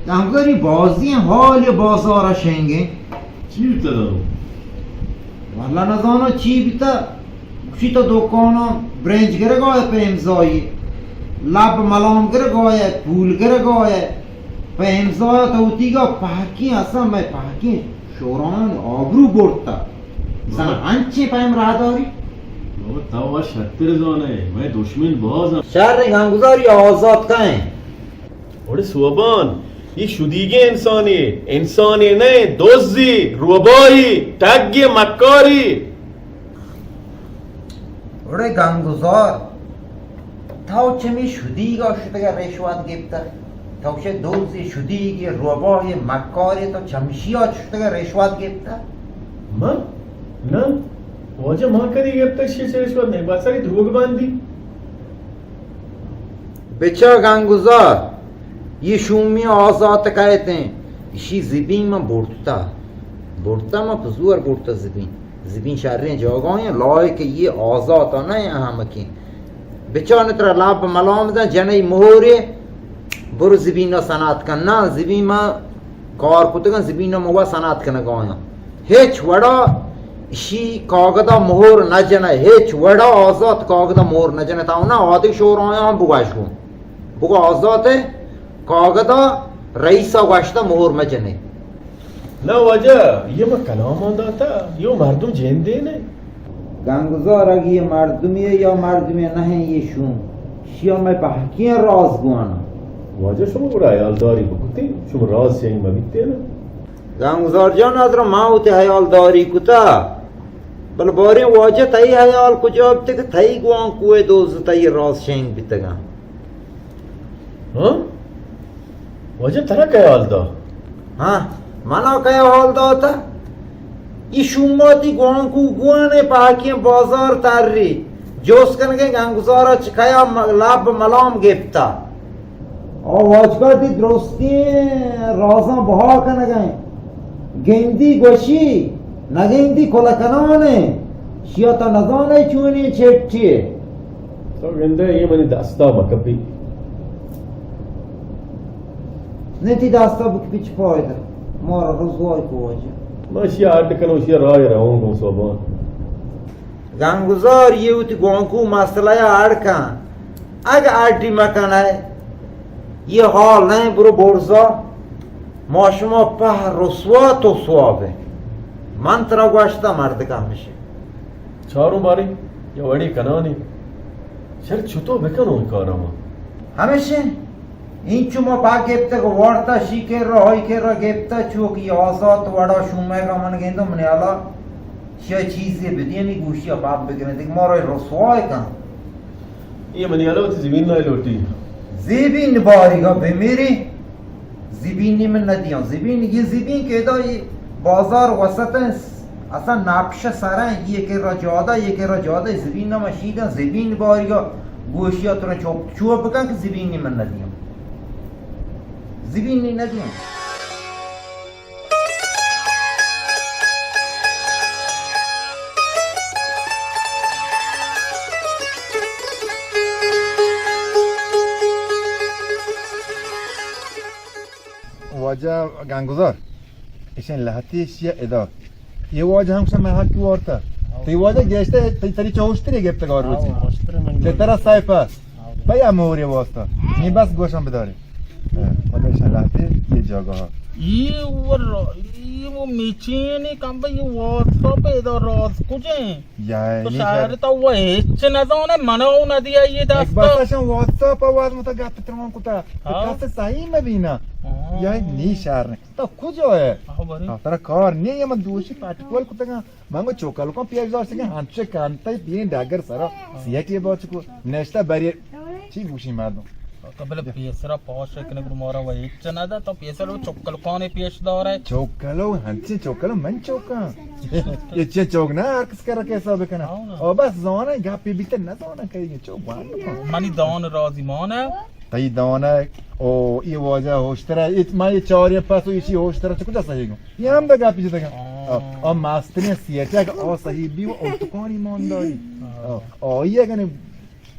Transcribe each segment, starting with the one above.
گنگزار، بازیں حال بازار ءَ شنگ ایں۔ چی بیتہ داں؟ واللہ نزاناں چی بیتہ۔ گوشی تو دکان ءَ برنج گرگ ءَ ئے پہ امضائی، لب ملام گرگ ءَ ئے، پول گرگ ءَ ئے پہ امضائی، تو وتیگا پہکیں، اصلاً مئے پہکیں شوران آبرو برتہ۔ زن انچیں پیم راہ داری؟ بابا، تو وا شرتر زانئے، مئے دشمن باز انت۔ شر گنگزار، آزات کئے؟ اڑے سوبان، اے شدیگیں انسانے، انسانے نہ، دزے، روباہے، ٹگے، مکارے۔ اڑے گنگزار، تو چمی شدیگا شتگا رشوت گپتہ؟ تو چہ دزے، شدیگے، روباہے، مکارے، تو چمشیا شتگا رشوت گپتہ؟ من؟ نہ، واجہ، ما کدی گپتہ، شی چہ رشوت نہ، بس سری دروگ باندی۔ بچا گنگزار، یہ شومی آزات کئیت ایں، اشی زبین من برتہ، برتہ من پہ زور برتہ زبین۔ زبین شریں جاگاہیں، لائق یہ آزات نہ ایں احمقیں۔ بچا نہ ترا لب ملام داں، جنئی مہرے، برو زبین صنعت کن۔ نہ، زبین ما کار کتگاں، زبین ما وا صنعت کنگا آیاں۔ ہچ وڑا اشی کاگدا مہر نہ جنئے، ہچ وڑا آزات کاگدا مہر نہ جنئے۔ تا نہ آدگہ شور آیاں ہم بگوش گوں۔ بگو آزات کاگدا رئیسا گوشتہ مہر مہ جنئے۔ نہ واجہ، یہ ما کلامان داتہ، یہ مردم جندے نہ۔ گنگزار، اگہ یہ مردمی یا مردمی نہ ایں، یہ شوم، شیا مئے پہکیں راز گوانا۔ واجہ، شما گڑا حیالداری بکتے، شما راز شنگ مہ بیتے نہ۔ گنگزار جان، ادرا ما وتی حیالداری کتا، بل باریں واجہ، تئی حیال کجا بیتے کہ تئی گوانکوئے دز تئی راز شنگ بیتگاں؟ ہاں؟ واجہ، ترا کئے حال دا؟ ہاں، منا کئے حال داتا؟ ای شوماتی گوانکو گوانے پاکیں بازار تری، جوست کنگے گنگزارا چہ کیا م-، لب ملام گپتا۔ آ واجکار دی درستیں رازاں بہا کنگیں۔ گندی گوشی، نگندی کلکنانے۔ شیا تا نزانے چونی چٹی۔ تو گندے، یہ منی دستا مکپی۔ نہیں، تی دستا بکپی چی پائدہ؟ مارا رسوائی کو واجہ۔ ما شیا اڈ کنو، شیا راہ روان گوں سوبان۔ گنگزار، یہ وتی گوانکو مسئلہ یا اڈ کن۔ اگہ اڈی مکنئے، یہ حال نہیں، برو برزا۔ ما شما پہ رسوا تو سواب ہے۔ من ترا گوشتا مردکا ہمشہ۔ چاروں باریں، یا وڑے کنانی۔ شر چطور بکنوں کارا ما؟ ہمشہ، اینچو ما پاک گپتگ وارتا، شی کرا، ہائی کرا گپتا، چوکی آزات وڑا شومے کا من گندو منی حالا۔ شیا چیزے بدینی گوشیا پاک بگنے، دیکھ مارا رسوائے کن۔ یہ منی حالا وتی زمین نہ لوٹی۔ زمین باریگا بمیری۔ زبینی من ندیاں۔ زبین، یہ زبین کہ ادا یہ بازار وسط ہیں، اصلا نقش سر ہیں، یہ کہ را جادہ، یہ کہ را جادہ، زبین نہ مشیداں، زبین باریگا گوشیا ترا چوپ، چوپ بکن کہ زبینی من ندیاں۔ زبینی ندیاں۔ واجہ گنگزار، ایشیں لہتی شیعہ ادا۔ یہ واجہ ہم شما حق وارتا۔ تی واجہ گیشتے، تی تری چوشتری گپتگار بوچی۔ تی ترا سائپا۔ بیا موری واسطہ۔ نی بس گوشم بداری۔ ہاں، واجہ ایشیں لہتی یہ جاگہ۔ یہ ور، یہ وہ میچینی کم بہ یہ واسطہ پیدا راز کجیں؟ تو شاعر تو وہ ہچ نزانے، منو ندیا یہ دستا۔ بس اشان واسطہ پہ واز متا گپ ترمان کتا۔ ہاں۔ کس صحیح مبینا۔ ہاں۔ یا نی شعر نے۔ تو کجا ہے؟ ہاں، بری۔ ہاں، ترا کار نہیں ہے، من دوشی پاٹکول کتگا۔ من گو چوکلکان پیش داشتگا، ہنچے کانتا بین ڈاگر سرا۔ سیٹی باچ کو نشتا بری۔ چی گوشی مردم؟ تو بلے پیسرا پاش کنے گڑا مارا وہ ہچ نہ دا، تو پیسر وہ چکل کانے پیش دارے۔ چکلو، ہنچی چکلو من چوکاں۔ یہ چے چوک نہ، ہر کس کرا کیسا بکنا۔ ہاں نا۔ او بس زانے گپی بیتے نہ زانے کہیں چوک بند کن۔ منی دان راضی مانے۔ تئی دان او یہ واجہ ہوشترا، ات ما یہ چاری پس و ایشی ہوشترا چکو جا صحیح گو۔ یہ ہم دا گپی جتا گا۔ ہاں۔ او، او ماسترین سیٹک او صحیح بی و او تکانی مانداری۔ ہاں۔ او، او یہ گنے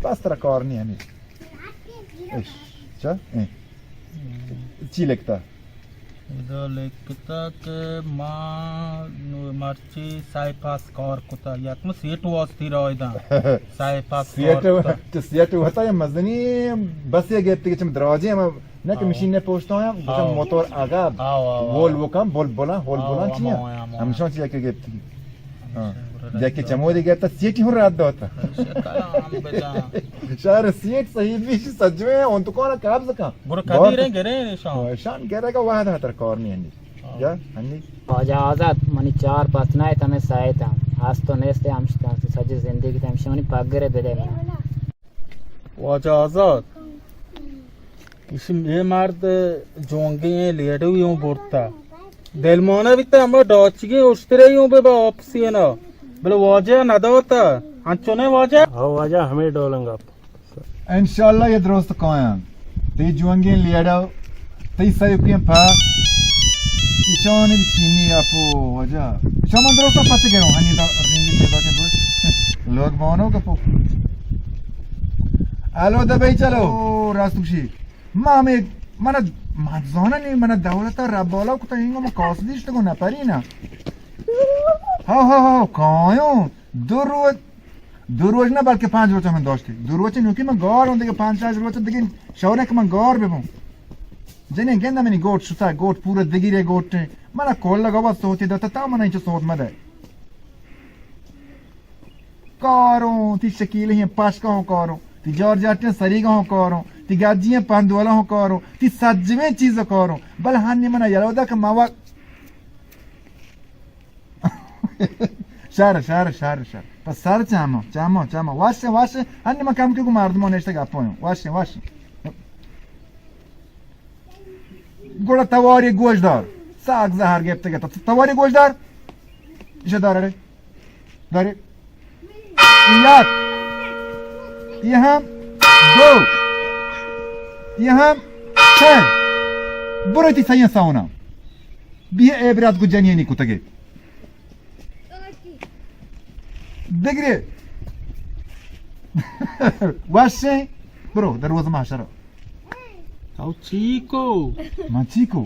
بس ترا کار نہیں ہمیں۔ اش، چا؟ ایں۔ چی لکھتا؟ ادا لکھتا کہ ما نو مرچی سائے پاس کار کتا، یک ما سیٹ واسطی رائے داں۔ سائے پاس کار سیٹ کتا۔ چہ سیٹ وتا یا مزنی بس یا گپتی کہ چم دراجی ہم نہ کہ آو۔ مشین نے پوشتا ہیں، گوشا آو۔ موتور آگاد۔ آو، آو، آو۔ وول وکم، بول بولن، ہول آو، بولن ہمو چیاں؟ ہیں، ہمو ہیں۔ ہمشان چیزا کہ گپتی۔ ہاں۔ جا کہ چمودی گپتا سیٹی ہوں رات دوتا۔ شکران بجا۔ شہر سیٹ صحیح بیش سجوے ہیں، اون تو کون قبض کن۔ برو بہت کبیریں گریں شان۔ شان گرے کا وہد ہتر کار نہیں ہنی۔ ہاں۔ جا ہنی۔ واجہ آزاد، منی چار پس نہ ات، ہمیں سہ ات ہم۔ ہست و نیست ہم سجے زندگی تہ ہمشہ منی پگرے بدے منا۔ واجہ آزاد، ایشی اے مرد جونگی ایں، لیڈوی اوں برتا۔ دلمانا بیتا ہما ڈاچگی اشترے اوں بہ با آپسی نا۔ بلے واجہ نداتا۔ انچو نہ واجہ؟ ہاں واجہ، ہمیں ڈولنگا۔ انشاءاللہ یہ درست کایاں۔ تئی جوانگیں لیڑا، تئی سیوکیں پا، ایشانی بچینی اپو واجہ۔ ایشا من درست پس گروں، ہنی دا رنگی پیدا کے بوش۔ لوگ بانو گپو۔ الو دبئی چلو۔ او، راست گوشی۔ ما ہمیں، من، من زانہ نہیں، من دولت رب والا کتا، اینگو ما قاصدیش تو نہ پری نا۔ ہاو، ہاو، ہاو، کایوں۔ دو روچ، دو روچ نہ بلکہ پنچ روچ من داشتی۔ دو روچ نوکی من گار ہوں، دیگه پنچ شش روچ دیگه شورے کہ من گار ببوں۔ جنین گندہ منی گوٹ شتا، گوٹ پورا دگیرے گوٹ۔ من کول لگا بس صوتی دتا، تا من اینچو صوت مدے۔ کاروں، تی شکیلیں پاشکاں کاروں، تی جار جاٹیں سریگاں کاروں، تی گاجییں پندولاں کاروں، تی سجویں چیز کاروں۔ بل ہنی من یلودا کہ مواد شر، شر، شر، شر۔ پس سر چمو، چمو، چمو۔ Wash, wash. ہنی من کم کہ گو مردماں نشتگ اپویوں۔ Wash, wash. گڑا تواری گوش دار۔ ساگ زہر گپتگ ات۔ تواری گوش دار۔ ایشا دار اڑے۔ دار۔ یک۔ یہ ہم دو۔ یہ ہم سہ۔ برو تی سیاں سونا۔ بیا عبرت گو جنینی کتگے۔ بگرے۔ وشیں۔ برو، در روز محشر۔ تو چی کو؟ من چی کو؟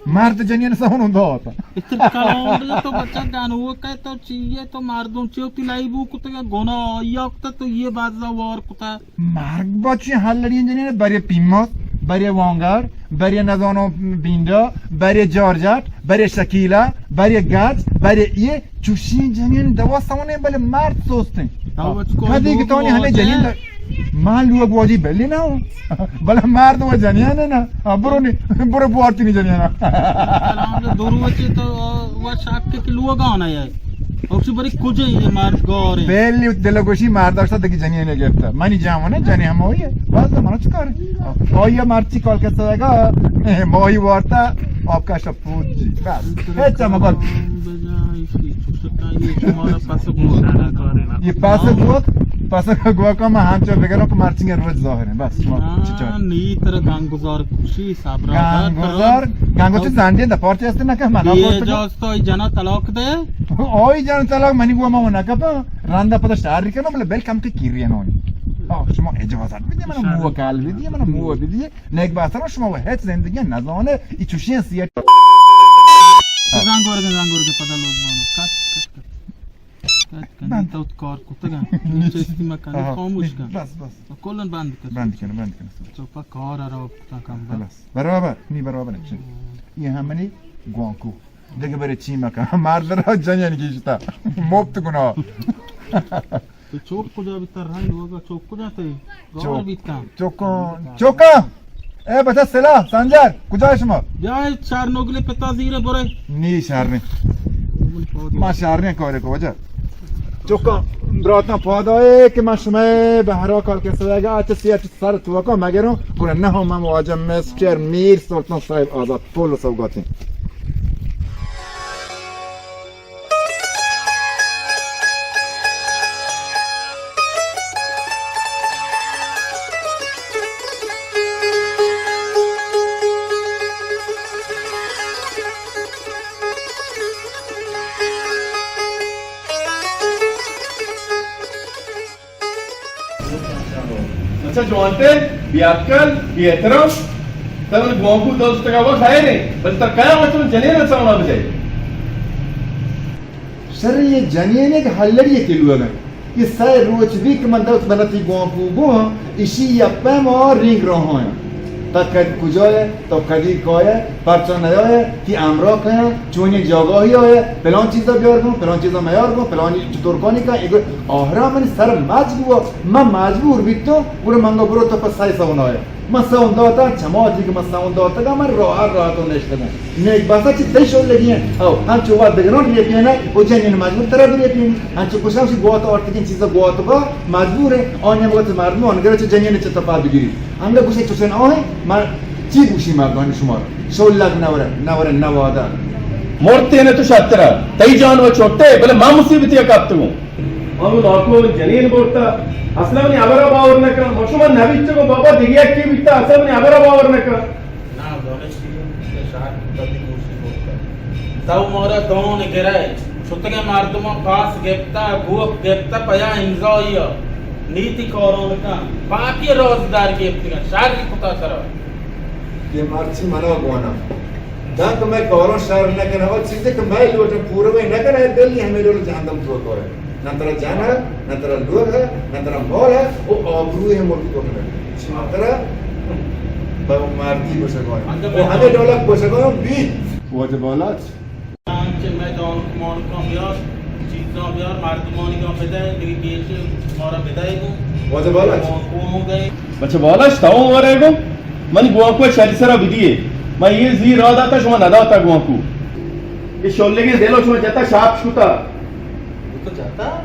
مرد جنین سونوں دات۔ اتر کلام تو بچہ گنوکے، تو چیئے، تو مردم چیو تلائی بو کتگا گناہ، یا کتا تو یہ بازا وار کتا۔ مرگ بچی ہر لڑی جنین، برے پیماس، برے وانگڑ، برے نزانو بینڈا، برے جارجٹ، برے شکیلا، برے گج، برے یہ چوشی جنین دوا سونے، بلے مرد سوستیں۔ تو وچ کو کدی کہ تو نے ہمیں جنین دا، مان لوگ واجی بلی نہ ہو، بلے مرد و جنین ہے نا۔ ہاں، برو نی، برو بوارتی نی جنین۔ سلام دے دور وچی تو و شک کہ لوگ آنا ہے۔ اوشی بری کجے یہ مرد گورے۔ بیلی دل گوشی مرد اشتا دگی جنین گرفتا۔ منی جان ونه جنین ہم ہوئی ہے۔ بس تو منو چکار۔ آیا مرچی کال کسا گا۔ ماہی وارتا۔ آپ کا شپوت جی۔ بس۔ ہیچ مگل۔ یہ پاس گوک، پاس گوک ما ہم چو بگرو کہ مرچی روز ظاہر ہے۔ بس۔ شما چی چاہ؟ نی تر گنگ گزار کشی صبر گنگ گزار، گنگ چی زنڈی دا پارتی است نہ کہ منا یہ پارتی۔ جاست تو جنا طلاق دے۔ اوئی جان طلاق منی گو ما نہ کپا۔ رندا پدا شہر کنو بلے بل کم کہ کیری نونی۔ آہ، شما اجازت بدی، من مو کال بدی، من مو بدی۔ نیک باسر شما و ہیچ زندگی نزانه، ای چوشی سیٹ۔ زنگ ورگه، زنگ ورگه، پدا لوگ بانو۔ کٹ، کٹ، کٹ۔ کٹ کن، بند۔ تو کار کتگا۔ چیزی مکن، آہا۔ خاموش کن۔ بس، بس۔ کلن بند کن۔ بند کن، بند کن۔ تو پا کار را کتا کم بند۔ خلاص۔ برابر، نی برابر ہے۔ یہ ہم منی گوانکو۔ دگہ برے چی مکن۔ مرد را جنین گیشتا۔ مفت گناہ۔ تو چوک کجا بیتا رند ہوگا؟ چوک کجا تئی؟ گور بیتا۔ چوکاں، چوکاں۔ اے بچہ سلا، سنجر، کجا شما؟ بیا چار نوگلے پتا زیرے برے۔ نی شہر نے۔ ما شہر نے کارے کو وجہ۔ چوکاں، براتاں پادائے کہ ما شما بہرا کال کے سویگا اچ سی اچ سر توکا مگروں، گڑا نہ ہم واجہ مسٹر میر سلطان صاحب آزاد پول سوگاتیں۔ اچھا جوانتے، بے عقل، بے احترام۔ ترا گوانکو دوست کا وہ خیر ہے، بس تر کیا وطن جنین سونا بجائے۔ شر، یہ جنین ایک ہلڑی کے لوگ ہیں۔ یہ سائے روچ بھی کہ من دوست بنتی گوانکو گو ہاں، اشی یا پیم اور رینگ رہا ہیں۔ تا کد کجا ہے، تا کدی کائے، پرچا نیا ہے، کہ امرا کیا، چونی جاگاہی آئے، پلان چیزا بیار گو، پلان چیزا میار گو، پلانی چطور کانی کا، ایگو آہرا من سر مجبور، من مجبور بیتو، گڑا منگا برو تو پس سائے سونا ہے۔ من سون داتا، چما دیگه من سون داتگا، من راحت راحت و نشتگم۔ نیک باسا چی تئی شول لگی ہیں۔ او، ہم چو وقت دگران ریپینا، او جنین مجبور ترا بھی ریپین۔ ہم چو کشم سی گوات آرتگین چیزا گوات با، مجبور ہے۔ آنی ہم وقت مردم، آنگر چو جنین چو تپا بگیری۔ انگا گوشے چو چن آہیں، من چی گوشی مردم شما؟ شول لگ نورے، نورے نوادا۔ مرتے نے تو شترا، تئی جان و چھوٹے، بلے ما مصیبتی کپتگوں۔ ہمو ناکو جنین برتا، اصلا منی ہبرا باور نہ کن۔ ما شما نبیت کو بابا دیگه یکی بیتا، اصلا منی ہبرا باور نہ کن۔ نا، دانش چی؟ شہر کدی گوشی برتا۔ تو مارا دون گرے، شتگے مردمان پاس گپتا، بوک گپتا، پیا امضایا۔ نیتی کاران کن، باقی رازدار گپتگن، شر کتا ترا۔ یہ مرچی منا گوانا۔ داں کہ مئے کاراں شر نہ کناں، او چیزے کہ مئے لوٹ پورو نہ کناں، دل ہمے لوٹ جہندم تو کارے۔ نہ ترا جان ہے، نہ ترا لوگ ہے، نہ ترا مال ہے، او آبرو ہے ملک تو نہ۔ شما ترا با مردی بشگوان۔ او ہمے ڈولک بشگوان بی۔ واجہ بالاچ۔ انچے مئے دانک مانکاں بیار، چیزاں بیار، مردمانی گاں بدئے، دیگه گیش مارا بدئے گوں۔ واجہ بالاچ۔ گوں گئے۔ بچہ بالاچ، تاو ورے گوں۔ منی گوانکو شری سرا بدیے۔ من یہ زی را داتا، شما نداتا گوانکو۔ یہ شلگیں دلو شما جتا شاپ شکتا۔ تو جتا؟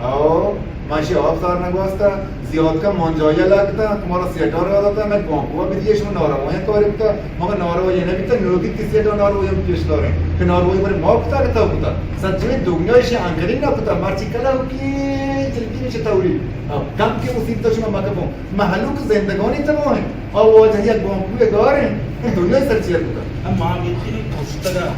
او، ما شی آپ زار نگوستا، زیاد کا مانجایا لگتا، تمہارا سیٹا را داتا، میں گوانکو بدیے، شما ناروا کاری بتا، مگر ناروا یہ نبیتا، نوکی کسی کا ناروا پیش داریں، کہ ناروا بر ما کتا، کتا کتا۔ سجوی دنیا شی انکری نہ کتا، مرچی کلا کی جلدی نشتا اوری۔ کم کی مصیبت شما مکپوں۔ مہلوک زندگانی تباہ انت۔ آ واجہ یک گوانکوے گار انت۔ اے دنیا سر چیر کتا۔ اما میچی نی پشتگا۔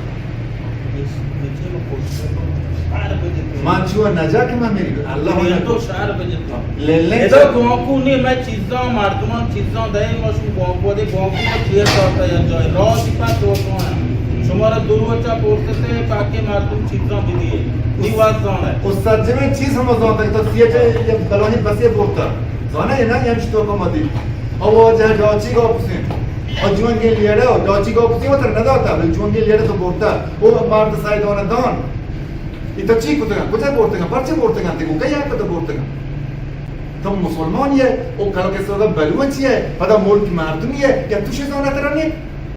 میچی نی پشتگا۔ شہر بجتے۔ من چو نجا کہ من میری اللہ یہ نہ تو شہر بجتے۔ لے لے۔ ادا گوانکو نی، میں چیزاں، مردمان چیزاں دے، ما شو گوانکو دے، گوانکو ما چیر داتا یا جائے۔ راہ دی پر دو تو ہیں۔ شمارا دو روچا پورتے تے، باقی مردم چیزاں بدیے۔ نی واز زانے۔ استاد جی، میں چیز ہم زانتا کہ تو سیٹے یا بلانی بسے بورتا۔ زانئے نا، یعنی چطور کماتی؟ او جا ڈاچی گاپسیں۔ او جوانگیں لیڑا، ڈاچی گاپسیں وتر نداتا، بل جوانگیں لیڑا تو برتا۔ او مرد سائیدان دان۔ ای تو چی کتگا؟ کجا برتگا؟ پرچے برتگا؟ تے کو کئی آتا تو برتگا؟ تو مسلمانی ہے، او کل کے سوگا بلوچی ہے، پدا ملک مردمی ہے، یا تو شی زانا ترا نے؟